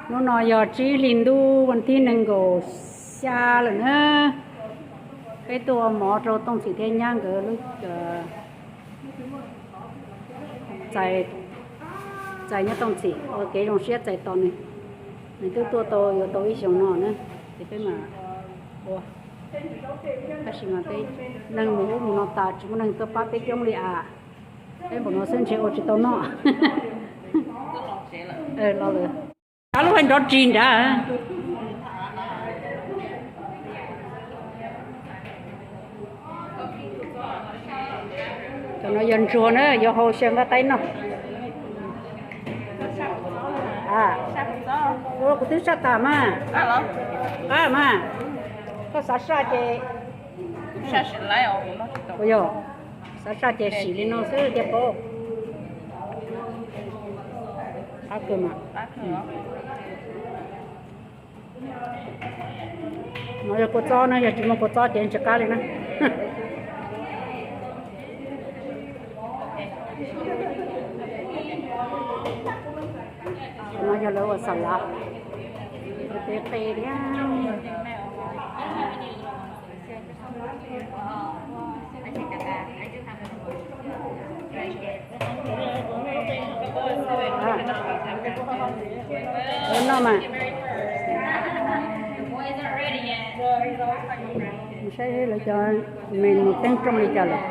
Hnub no yog tsib hli ntuj vas thib nees nkaum xya lawm na. Peb tuaj ua mov rau Tooj Txhim thiab nyab nkawd lub txais, txais nyob Tooj Txhim ua kev zoo siab txais tos nws. Nws twb tuaj tau yuav tau ib xyoos no na, ces peb mam ua. Tab sis mas peb neeg mus ub mus no tas tsis muaj neeg tuaj pab peb coob li as. Peb npaum no xwb ntshe ua tsis tau noj. Los lawm. Ab, lub hais nrov ris nrad. Cov no yog ntsuag na, yuav hau xyaw nqaij qaib noj. Kuv twb saj tas mas. Qab mas, koj xav saj ces, yog xav saj ces sim li no xwb thiaj paub. Qab kawg mas. No yog kua txob na, yog tsis muaj kua txob ces tsis qab li na. No yog lawv ua xas lav, peb qe thiab. Noj mas. Saib lawv cov me mus teeb rooj li cas lawm.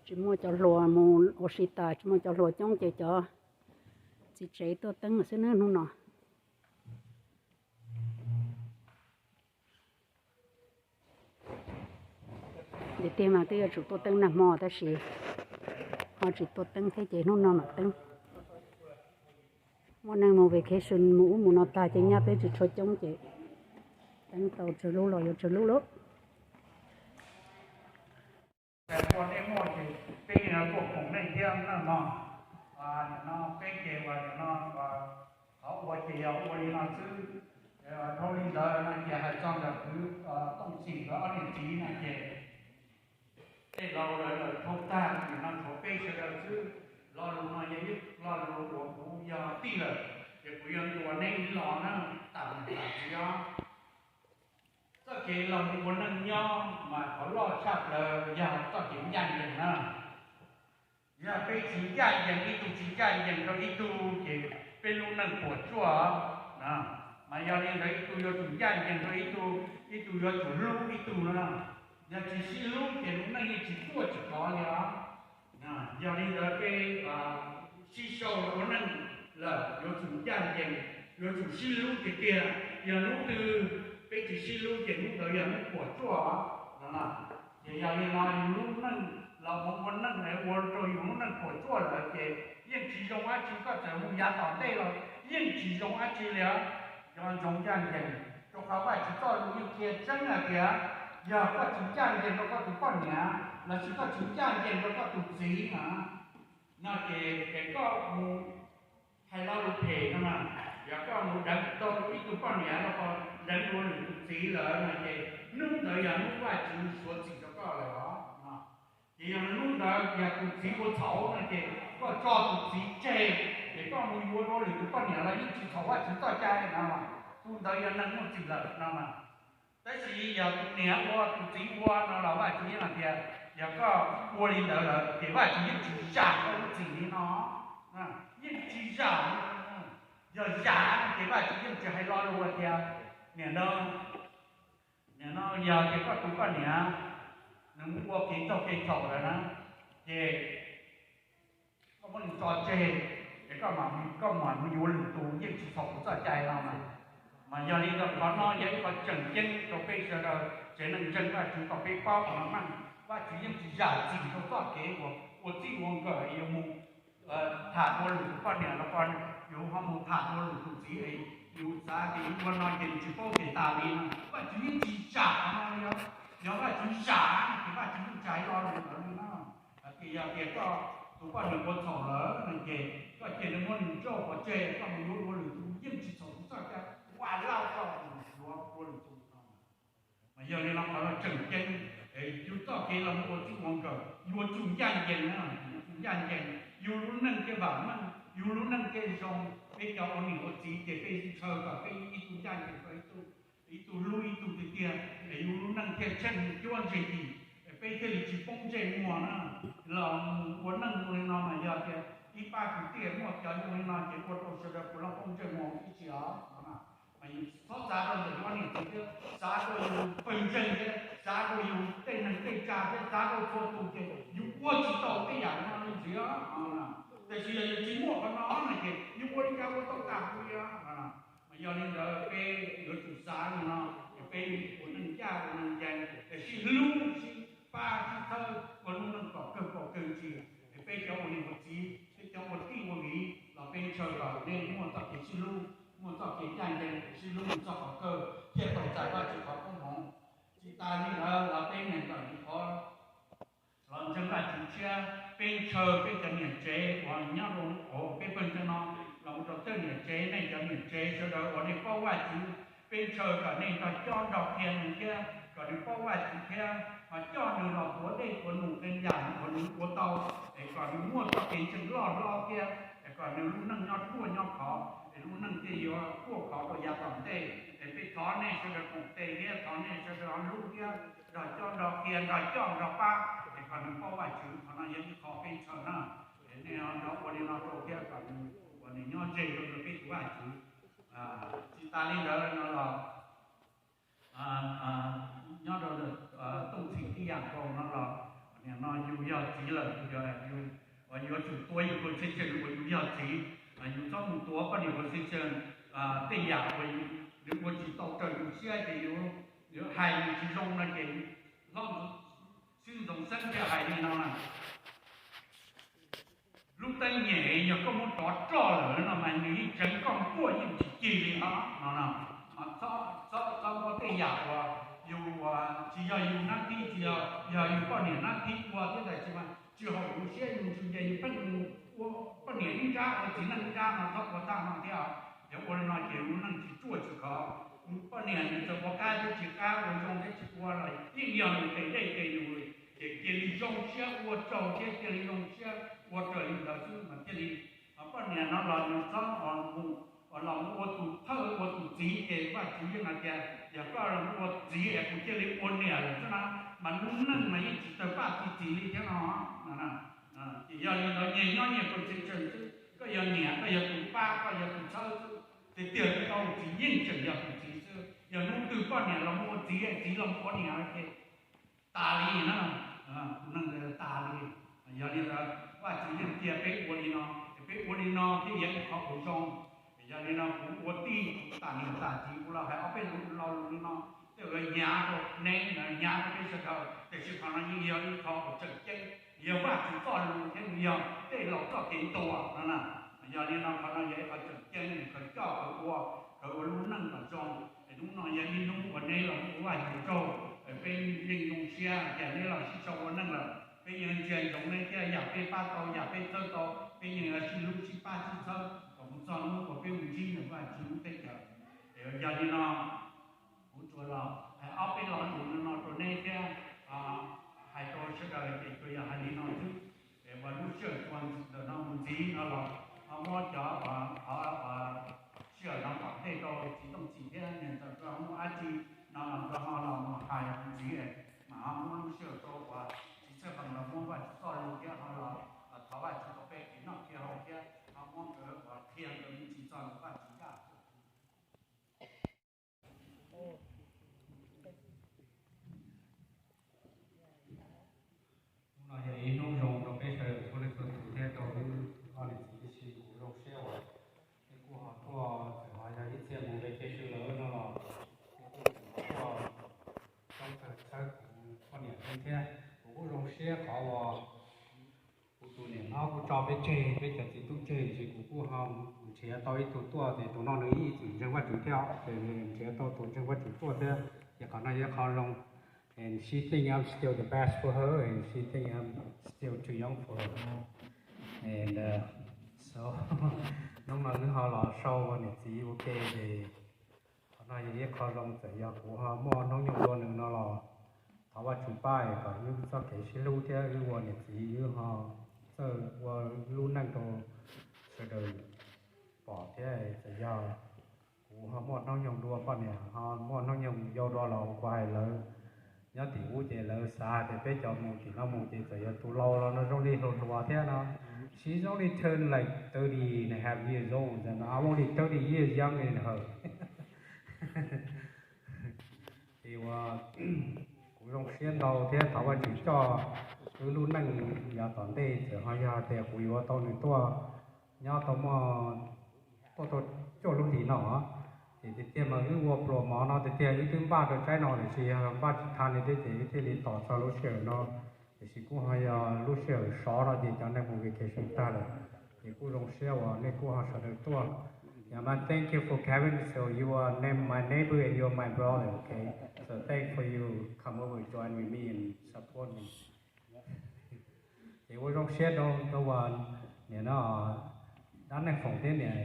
Tsis muaj cov hluas mus ua si tas, tsis muaj cov hluas coob ces cov txiv tsev tuaj teeb xwb nawb hnub no. Tiag tiag mas twb yuav tsum tuaj teeb nag hmo tab sis ho tsis tuaj teeb thiab ces hnub no mam teeb. Muaj neeg mus vacation mus ub mus no tag ces nyab peb tsis tshua coob ces teeb tau tsawg lub los yuav tsawg lub lauj. Ua nej muaj ces peb tuaj koom nej thiab no. Nim no peb ces ua nim no qhov ua ces yog ua li no xwb. Dhau li ntawd no ces hais txog ntawm kwv Tooj Txhim nkawd ob niam txiv no ces tej laus lawv lawm dhau tag, nim no tshuav peb sawv daws xwb. Lo lus no yog ib lo lus uas kuv yog tij lawm ces kuv yuav ntuas nej ib lo na, tam niam tam txiv os. Txoj kev los mus ua neej nyob mas qhov loj tshaj plaws yog txoj kev ncaj ncees na. Yog peb tsis ncaj ncees, ib tug tsis ncaj ncees rau ib tug ces peb lub neej puas tsuaj na. Mas yog li ntawd ib tug yuav tsum ncaj ncees rau ib tug, ib tug yuav tsum hlub ib tug na. Yog tsis sib hlub ces lub neej yeej tsis tsuaj tsis khov li os. Yog li ntawd peb sib sau ua neej lawm yuav tsum ncaj ncees, yuav tsum sib hlub tiag tiag. Yog hnub twg peb tsis sib hlub ces hnub ntawd yog hnub puas tsuaj no. Ces yog li no yus lub neej los mus ua neej es ua rau yus lub neej puas tsuaj lawm ces yeej tsis zoo dab tsi, koj txawm mus yav tom ntej los yeej tsis zoo dab tsi li. Yog ntsoov ncaj ncees, rau qhov Vajtswv txoj lus yeej qhia tseeb hais tias yog koj tsis ncaj ncees rau koj tus poj niam lossis koj tsis ncaj ncees rau koj tus txiv na, no ces es koj mus hais lo lus phem no na, yog koj mus deev tau ib tug poj niam los deev dua lwm tus txiv lawm no ces hnub ntawd yog hnub Vajtswv suav txim rau koj lawm os. Ces yog hnub ntawd yog tus txiv ua txhaum no ces koj tso tus txiv tseg, ces koj mus yuav dua lwm tus poj niam los yeej tsis txhaum Vajtswv txoj cai no. Tus ntawd yog neeg muaj txim lawm no mas. Tab sis yog tus niam ua tus txiv ua no los Vajtswv yeej hais tias yog koj ua li ntawd lawm ces Vajtswv yeej tsis zam koj lub txim li no, yeej tsis zam. Yog zam ces Vajtswv yeej tsis hais lo lus tias, niam no, niam no yog tias koj tus poj niam nws mus ua kev txhaum kev txhaum lawm na, ces koj muab nws tso tseg, es koj mam, koj mam mus yuav lwm tus yeej tsis txhaum kuv txoj cai no mas. Mas yog li ntawd qhov no yog ib qhov tseem ceeb rau peb sawv daws tsev neeg ntseeg Vajtswv kom peb paub qhov no meej. Vajtswv yeej tsis zam txim rau txoj kev uas ua txij ua nkawm yuav mus tham dua lwm tus poj niam los yus ho mus tham dua lwm tus txiv es yus xav tias yus ua no ces nws tsis paub ces tas li no. Vajtswv yeej tsis zam no li os. Yog Vajtswv zam ces Vajtswv yeej tsa ib lo lus ntawd li no. Hais tias yog tias koj tus poj niam ua txhaum lawm no ces koj cia li muab nws tso pov tseg, koj mus yuav dua lwm tus, yeej tsis txhaum tus txoj cai ua laj koj mus yuav dua lwm tus no. Mas yog li no qhov no tseem ceeb, yus txoj kev los mus ua txij ua nkawm yuav tsum ncaj ncees na, yuav tsum ncaj ncees. Yus lub neej thiaj vam meej, yus lub neej thiaj zoo. Peb cov ua niam ua txiv ces peb ntshaw kom peb ib tug ncaj ncees rau ib tug, ib tug hlub ib tug tiag tiag, es yus lub neej thiaj tsheej cuab ntseg yim, es peb thiaj li tsis poob ntsej muag na. Los mus ua neej ua li no mas yog tias ib pab kwv tij muaj cov zoo li no ces ua rau sawv daws puav leej poob ntsej muag ib txhis os. Mas yus txhob xav rau ntawm yus ob niam txiv thiab, xav rau yus pawg ntseeg thiab, xav rau yus tej neeg tej tsa thiab, xav rau txhua tus ces yus ua tsis tau tej yam no li ntxiv. Tiam sis yog yus tsis muaj qhov no no ces yus ua li cas ua tau tas kuv li. Mas yog li ntawd peb yuav tsum xav li no, es peb ua neej ncaj ua neej ncees, es sib hlub sib pab sib txhawb ua lub neej kom kawg pom kawg ntsis. Es peb cov ua niam ua txiv, peb cov ua tij ua viv los peb ntshaw kom nej muaj txoj kev sib hlub, muaj txoj kev ncaj ncees, sib hlub mus txog qhov kawg thiaj tau txais Vajtswv qhov koob hmoov. Tsis tas li ntawd los peb nyeem tawm qhov los ntseeg Vajtswv tshiab, peb ntshaw peb cov niam tsev uas nyob rau hauv peb pawg ntseeg no los mus rau txawj niam tsev, nej cov niam tsev sawv daws uas nej paub Vajtswv, peb ntshaw kom nej nrog coj nrog qhia nws thiab kom nws paub Vajtswv thiab, ho coj nws los tuav dej tuav num qee yam uas nws ua tau, es kom nws muaj txoj kev ntseeg loj hlob thiab, es kom nws lub neej nyob ruaj nyob khov, es lub neej thiaj yuav ruaj khov rau yav tom ntej. Es peb thov nej sawv daws koom tes thiab thov nej sawv daws ho hlub thiab nrog coj nrog qhia nrog coj nrog pab, es kom nws paub Vajtswv. Qhov no yog ib qho peb ntshaw na. Es nej ho nrog ua li no rau thiab kom nws, kom nws nyob ze rau peb tus Vajtswv. Tsis tas li ntawd no los nyob rau Tooj Txhim Tij Yam Nkaus no los, nim no yus yog txiv lawm, yus yuav tsum tuav yus position uas yus yog txiv. Yus txhob mus tuav poj niam position tej yam uas nws ua tsis tau raws yus siab ces yus hais nws tsis zoo no ces Hlob Xib Ntxoov Xeeb thiaj hais li no na: Lub teeb nyem yog koj muab rov roj lawm no mas nws yeej tseev koj nkuaj yeej tsis cig li os no. Txhob muab tej yam uas yus, tsis yog yus nab thib, tsis yog, yog yus poj niam nab thib ua thiab tab sis mas tsis haum yus siab, yus ntshai ces yus pheej mus ua poj niam ib nrab ua txiv neej ib nrab no, txhob ua tag no thiab. Yog ua li no ces lub neej tsis ruaj tsis khov. Poj niam nws txawm ua qab thiab tsis qab, ua zoo thiab tsis ua los yeej yog nws tes dej tes num, ces cia li zoo siab ua tsaug thiab cia li zoo siab ua raws li ntawd xwb mas thiaj li. Poj niam no los nws txhob mus, los mus ua tus thawj ua tus txiv ces Vajtswv yeej hais tias yog koj los mus ua txiv es kuv cia li ua niam lawm xwb na, mas lub neej mas yeej tsis tawg paj txi txiv li thiab no. Ces yog li ntawd nyias nyob nyias position xwb, koj yog niam koj yog tus pab koj yog tus txhawb xwb, tiag tiag tau txiv yeej tseem yog tus txiv xwb. Yog hnub twg poj niam los mus ua txiv, txiv los mus ua niam ces tas li na, tus neeg tas li. Yog li ntawd Vajtswv yeej cia peb ua li no, ces peb ua li no thiaj yog ib qho uas zoo. Yog li no kuv ua tij, kuv tam niam tam txiv, kuv los hais ob peb lo lus li no, tej uas hnyav rau neb, hnyav rau peb sawv daws, tiam sis qhov no yeej yog ib qho uas tseem ceeb, yog Vajtswv txoj lus thiab nws yog tej laus txoj kev ntuas no na. Yog li no qhov no yog ib qho tseem ceeb, khaws coj khaws ua, khaws ua lub neej kom zoo. Es hnub no yog ib hnub uas neb los ua Vajtswv tsaug, peb yeej zoo siab tias neb los sib sau ua neej lawm. Peb yeej ntsia ntsoov neb thiab, yam peb pab tau, yam peb txhawb tau, peb yeej yuav sib hlub sib pab sib txhawb kom mus txog hnub uas peb mus ntsib ntawm Vajtswv lub teb chaws. Es yog li no, kuv tsuas los hais ob peb lo lus no rau neb thiab, hais rau sawv daws ces tsuas yog hais li no xwb. Es uas lub sij hawm txuas ntawm no mus ntxiv no los ho muab cov qhov sij hawm no tom ntej rau txiv Tooj Txhim thiab niam ntxawm nkawd ho muaj dab tsi no los nkawd ho los mus hais mus ntxiv, mas ho muab lub sij hawm rau uas txiv Txhiaj Pees los muab Vajtswv txoj lus thiab ho los thov Vajtswv kom peb kev noj kev haus thiab ho muab nkawd uas qhia nkawd me ntsis txog ntawm Vajtswv zaj. Hnub no yog ib hnub zoo rau peb sawv daws txhua leej txhua tus thiab rau wb ob niam txiv tib si. Kuv zoo siab uas nej kuj ho tuaj, txawm ho yog ib txhia mus ve ke sw lawm no los nej kuj tseem ho tuaj txhawb kuv poj niam thiab. Kuv kuj Ob kuv tso peb tseg, peb cov txiv tub tseg, ces kuv kuj ho nrhiav tau ib tug tuaj, ces tus no nws ib txwm ntseeg Vajtswv thiab, ces nrhiav tau tus ntseeg Vajtswv tuaj thiab, ces qhov no yog qhov zoo. And she think I'm still the best for her, and she think I'm still too young for her. And uh, so hnub no wb ho los sau ua niam txiv ua ke, ces qhov no yog ib qho zoo, txawm yog kuv ho muaj hnub nyoog dua nws no los thov Vajtswv pab kom wb txoj kev sib hlub thiab wb ua niam txiv wb ho txawj ua lub neej rau sawv daws pom thiab. Txawm yog kuv ho muaj hnub nyoog dua poj niam, ho muaj hnub nyoog yau dua los kuv hais lawv nyob tim ub ces lawv xav tias peb cov mus tim no mus ces txawm yog tus laus los no zoo li hluas hluas thiab no. She's only turned like thirty and a half years old, and I'm only thirty years younger than her. Ces uas kuv zoo siab ntau thiab thov Vajtswv coj wb lub neej yav tom ntej, txawm ho yog tias kuv yuav tau nws tuaj nyob tau muaj tuaj tau cuaj lub hlis no, ces tiag tiag mas wb ua pluas mov no tiag tiag wb twb npaj rau tsaib no, tiam sis yog npaj tsis tau li thiab ces wb thiaj li tos txog lub sij hawm no. Tiam sis kuj ho yog lub sij hawm sov no ces cov neeg mus vacation tag lawm, ces kuj zoo siab uas nej kuj ho sawv daws tuaj. Yeah, man, thank you for coming. So you are name, my neighbor and you are my brother, okay? So thanks for you come over join with me and support me. Ces ua zoo siab rau, rau uas niam no, dab Neej Foom thiab niam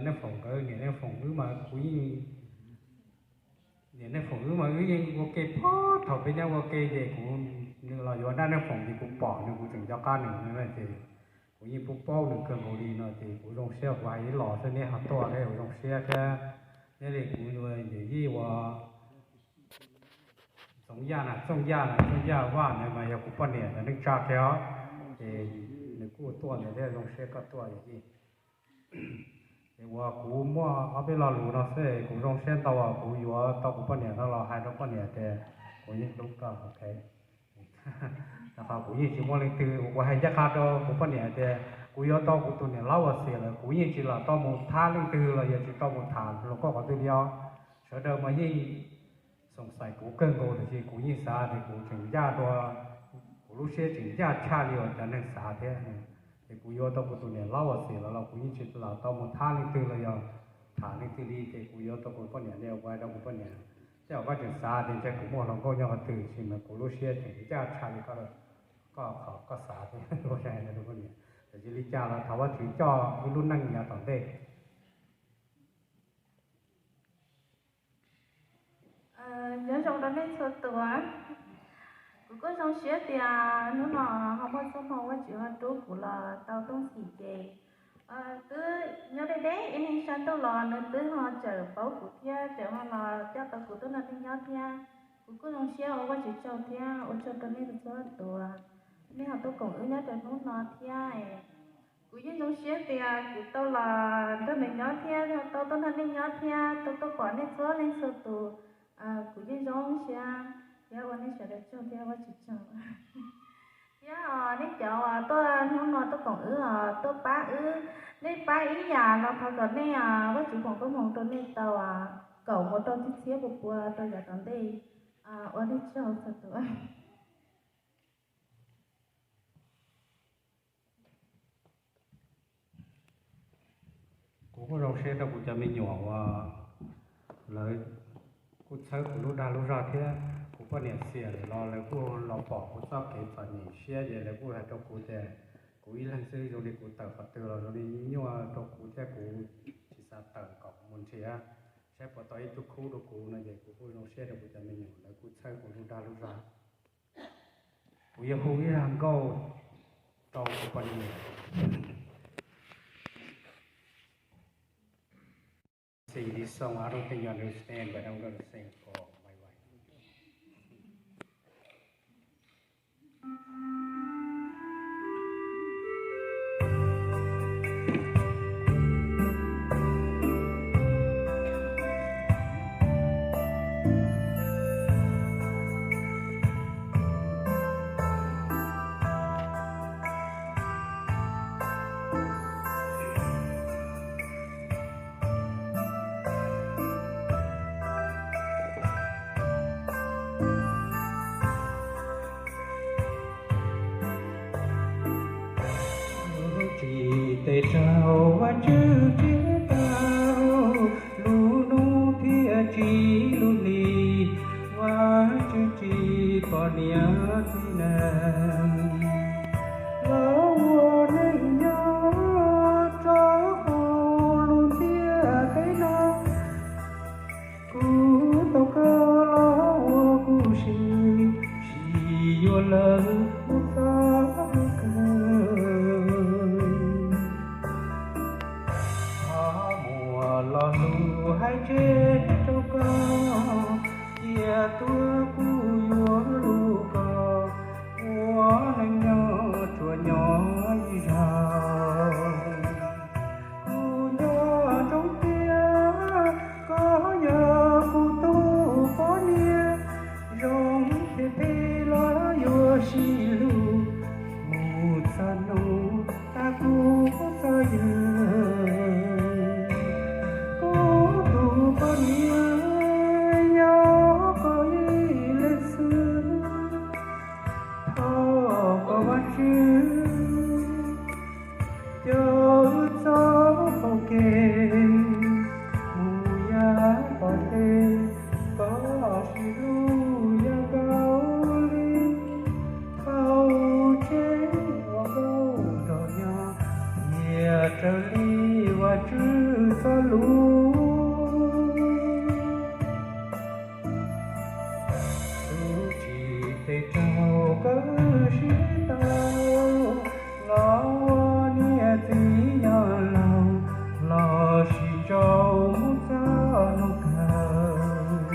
Neej Foom nkawd, niam Neej Foom wb mas kuv yeej, niam Neej Foom wb mas wb yeej ua ke puag thaum peb nyob ua ke ces kuv, nws los yuav dab Neej Foom ces kuv pom nws kuv tseem nco qab nws, ces kuv yeej paub paub nws kawg nkaus li no ces kuv zoo siab kuv hais ib los xwb nej ho tuaj thiab kuv zoo siab thiab. Thiaj li kuv yawm yij uas Txoov Yaj na, Txooj Yaj na, Txooj Yaj Vaj na mas yog kuv poj niam ntawm neej tsa thiab os, ces nws kuj tuaj ntawd thiab, zoo siab koj tuaj yawm yij. Ces uas kuv muaj ob peb lo lus no xwb, kuv zoo siab ntau uas kuv yuav tau kuv poj niam no los hais rau poj niam tias kuv yeej hlub koj, ok. Rau qhov kuv yeej tsis muaj leej twg, kuv hais ncaj qha rau kuv poj niam tias kuv yuav tau kuv tus niam laub uas xiam lawm, kuv yeej tsis lam tau mus thab leej twg los yog tsis tau mus tham hluas nkauj qhov twg li os. Sawv daws mas yeej xoom xaim kuv kawg nkaus, tiam sis kuv yeej xav tias kuv tseem ncaj dua, kuv lub siab tseem ncaj tshaj li uas cov neeg xav thiab. Ces kuv yuav tau kuv tus niam laub uas xiam lawm los kuv yeej tsis lam tau mus thab leej twg los yog tham leej twg li, ces kuv yuav tau kuv poj niam li uas kuv hais rau kuv poj niam. Tej zaum koj tseem xav tias ntshe kuv muaj hluas nkauj nyob qhov twg, tiam sis mas kuv lub siab tseem ncaj tshaj li koj, koj qhov koj xav thiab. Tiam sis li cas los thov Vajtswv coj wb lub neej yav tom ntej. Nyob zoo rau nej txhua tus. Kuv kuj zoo siab tias hnub no ho muaj txoj hmoo Vajtswv ho rub kuv los tau tuaj xim ces twb nyob deb deb ib leeg sab ntuj los nws twb ho tseem paub kuv thiab tseem ho los coj tau kuv tuaj nrog nej nyob thiab. Kuv kuj zoo siab ua Vajtswv tsaug thiab ua tsaug rau nej txhua tus, nej ho tuaj koom wb nyob rau hnub no thiab. Kuv yeej zoo siab tias kuv tau los nrog nws nyob thiab tau tuaj nrog nej nyob thiab tau tuaj pom nej txhua leej txhua tus. Kuv yeej zoo siab thiab ua nej sawv daws tsaug thiab Vajtswv tsaug. Thiab nej cov uas tuaj hnub no tuaj koom wb os, tuaj pab wb, nej pab ib yam los thov kom nej, Vajtswv foom koob hmoov rau nej tau kaum mus rau txhiab txhiab pua pua rau yav tom ntej. Ua nej tsaug txhua tus. Kuv kuj zoo siab rau kuv cov me nyuam uas lawv kuj txhawb kuv lub dag lub zog thiab. Kuv poj niam xiam lawm los lawv kuj los pom kuv txoj kev txom nyem siab ces lawv kuj hais rau kuv tias kuv ib leeg xwb zoo li kuv tawm qhov twg los zoo li nyuaj rau kuv thiab kuv tsis xav tawm kom kuv mus nrhiav saib puas tau ib tug khub rau kuv no ces kuv kuj zoo siab rau kuv cov me nyuam lawv kuj txhawb kuv lub dag lub zog. Kuv yuav hu ib zaj nkauj rau kuv poj niam. Sing this song, I don't think you understand, but I'm gonna sing for my wife. Raug Vajtswv tsis tau, lub hnub thiaj tsis lub hli, Vajtswv tsis pom niam txiv neej. Los ua neej nyob rau hauv lub ntiaj teb no, kuv tau kawg los ua kuv siv, tsis yuav lawv mus txog kawg. Qhov muag lo lus hais tseg rau koj, cia tuag kuv yuav hlub koj, ua neej nyob tsuas nyob ib zaug. Kuv nco ntsoov tias koj yog kuv tus poj niam, zoo thiab phem los yuav sib hlub, mus txog hnub tag kuv txog yawg. Kuv tus poj niam, yog koj ib leeg xwb, thov koj Vajtswv coj wb txoj hau kev mus yav tom ntej, koj sib hlub yav nkaus li hauv tsev ua nkauj nraug nyob, thiaj raws li Vajtswv txoj lus. Tus tsis pes tsawg kawg sib tau, los ua niam txiv nyob laus, los sis nraug mus txog hnub kawg.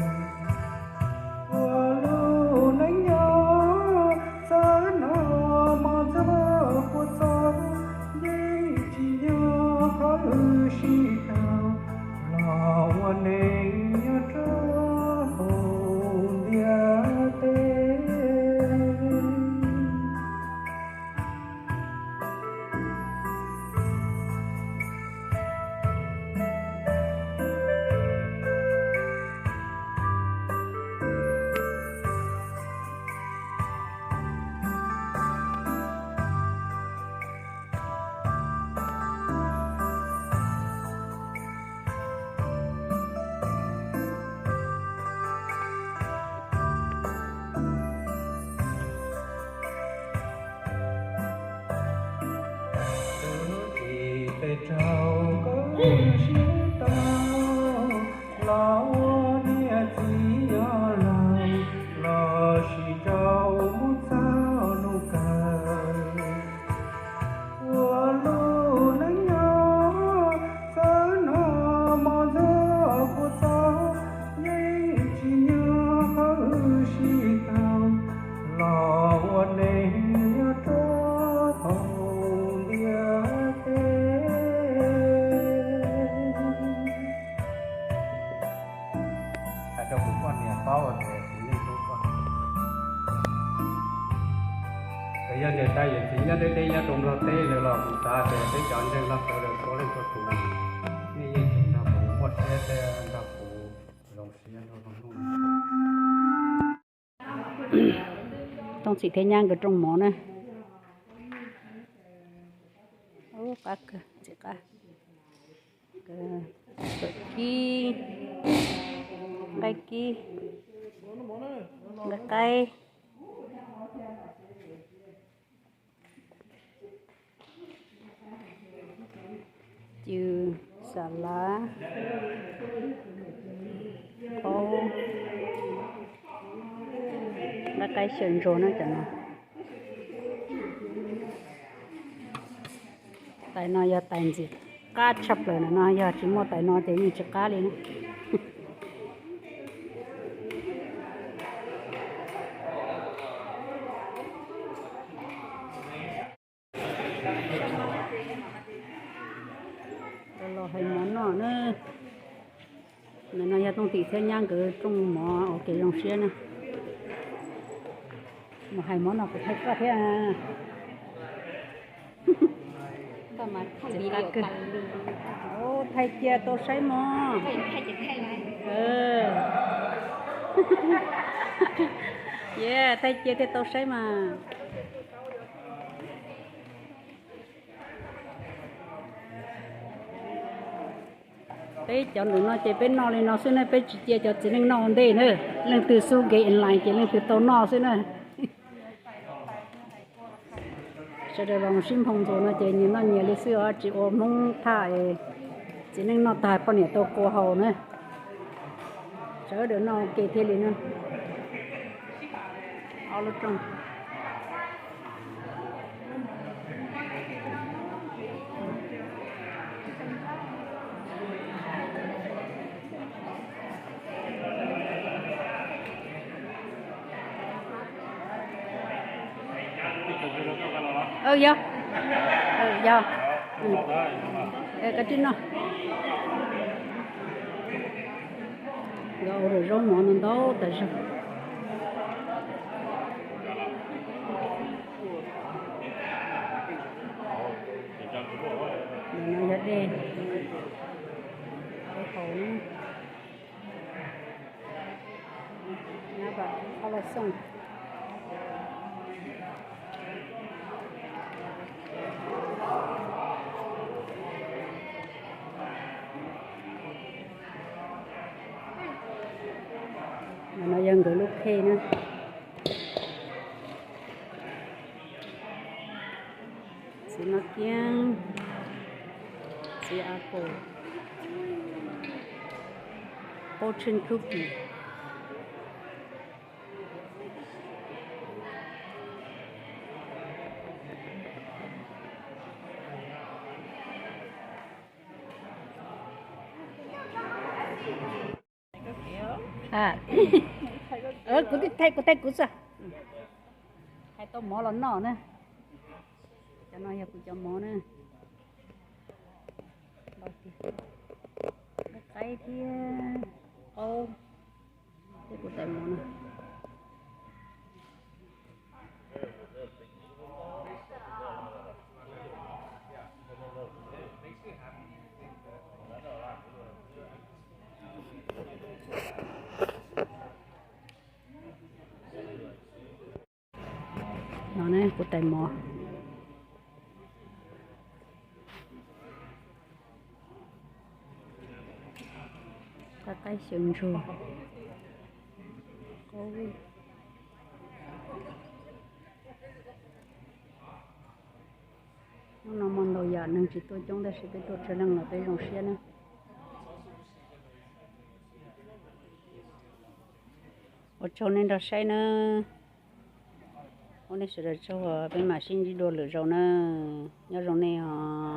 Ua lub neej nyob txawm hnov mos txog puas txog, yeej tsis nyob qhov wb sib tau, los ua neej nyob rau hauv ntiaj teb. Tus tsis pes tsawg kawg sib tau, los ua niam txiv nyob laus, los sis nraug mus txog hnub kawg. Ua lub neej nyob txawm hnov mos txog puas txog, yeej tsis nyob qhov wb sib tau, los ua neej nyob rau hauv ntiaj teb. Hais rau kuv poj niam paub tias kuv yeej hlub koj. Txawm yog niam tais yawm txiv nyob deb deb nyob rau Nplog teb lawm los kuv xav tias peb cov ntseeg Nplog sawv daws txhua leej txhua tus, nej yeej tseem nrog kuv muaj siab thiab nrog kuv zoo siab nrog hnub no. Tooj Txhim thiab nyab nkawd rooj mov na. Ub, qab kawg, ntxim qab. Kib, nqaij kib, nqaij qaib, cw, xas lav, qaub, nqaij qaib xyaw ntsuag na cov no. Tais no yog tais ntxim qab tshaj plaws na, no yog tsis muaj tais no ces yeej tsis qab li na. Los hais mov noj na. Ntawm no yog Tooj Txhim thiab nyab nkawd rooj mov ua kev zoo siab na. Mus hais mov no kuv thaij koj thiab. Thaij cia tau saib mog. Ye, thaij cia thiaj tau saib mas. Peb cov ntawm no ces peb noj li no xwb na, peb tsis cia cov txiv neej noj ua ntej na. Leej twg xub nkev in line ces leej twg tau noj xwb na. Sawv daws los sib nphoo ntxuas no ces nyias noj nyias li xwb os, tsis ua Hmoob thaj txiv neej noj tag poj niam tau qua haus na. Sawv daws noj ua ke thiaj li na. Ob lub rooj. Yog, yog, koj tib no. Nkawd ua zaub mov no ntau tas zog. No yog dej, dej haus na. Nab a los xooj. No yog nkawd lub qhej na. Txiv no kiab, txiv apple, fortune cookie. Kuv tij thaij, kuv thaij kuv xwb. Thaij tau mov los noj na. Cov no yog kuv cov mov na. Qaib thiab qaub thiab kuv tais mov na. No ne kuv tais mov. Qaib qaib xyaw ntsug. Hnub no muaj ntau yam neeg tsis tuaj coob tab sis peb tuaj tsawg leej los peb zoo siab na. Ua tsaug nej nrog saib na. Ua nej sawv daws tsaug, peb mam sib ntsib dua lwm zaus na. Nyob zoo nej os.